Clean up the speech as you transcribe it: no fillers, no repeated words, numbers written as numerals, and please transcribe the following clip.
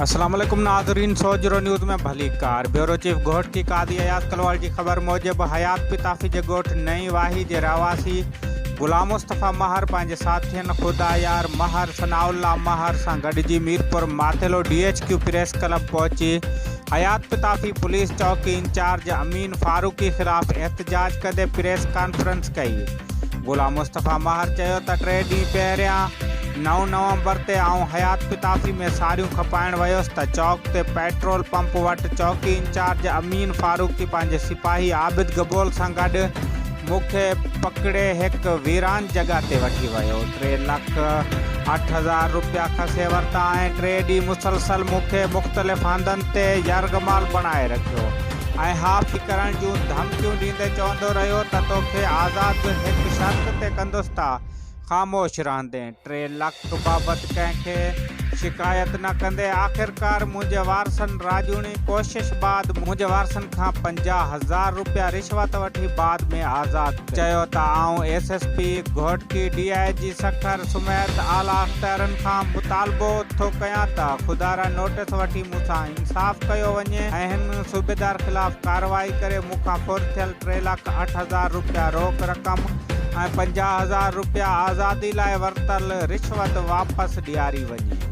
السلام عليڪم ناظرين سوجهرو نيوز ۾ ڀليڪار بيورو چيف گهوٽڪي قاضي اياز ڪلواڙ جي خبر موجب حيات پتافي جي ڳوٺ نئين واهي جي رهواسي غلام مصطفيٰ مهر پنهنجي ساٿين خدا يار مهر ثناء الله مهر سان گڏجي Mirpur Mathelo D H Q press club پهچي حيات پتافي پوليس چوڪي انچارج امين فاروقي خلاف احتجاج ڪندي پريس ڪانفرنس ڪئي غلام مصطفيٰ مهر چيو ته ٽي ڏينهن پهريان نو نومبر تي آئون حيات پتافي ۾ ساريون کپائڻ ويس ته چوڪ تي پيٽرول پمپ وٽ چوڪي انچارج امين فاروقي پنهنجي سپاهي عابد گبول سان گڏ مون کي پڪڙي هڪ ويران جڳهه تي وٺي ويو. 3,08,000 روپيا کسي ورتا ۽ ٽي ڏينهن مسلسل مون کي مختلف هنڌن تي يرغمال بڻائي رکيو ۽ هافي ڪرڻ جون ڌمڪيون ڏيندي چوندو رهيو ته توکي آزاد به هڪ شرط تي ڪندس ته خاموش رهندين، 3 لک بابت ڪنهن کي شڪايت نه ڪندين، آخرڪار منهنجي وارثن راڄوڻي ڪوشش بعد منهنجي وارثن کان 50,000 روپيا رشوت وٺي بعد ۾ آزاد ڪيو. چيو ته آئون S S P Ghotki, D I G Sukkur سميت اعليٰ اختيارين کان مطالبو ٿو ڪيان ته خدارا نوٽيس وٺي مون سان انصاف ڪيو وڃي ۽ هن صوبيدار خلاف ڪارروائي ڪري مون کان ڦر ٿيل 3,08,000 روپيا روڪ رقم ۽ 50,000 روپيا آزادي لاء ورتل رشوت واپس ڏياري وڃي.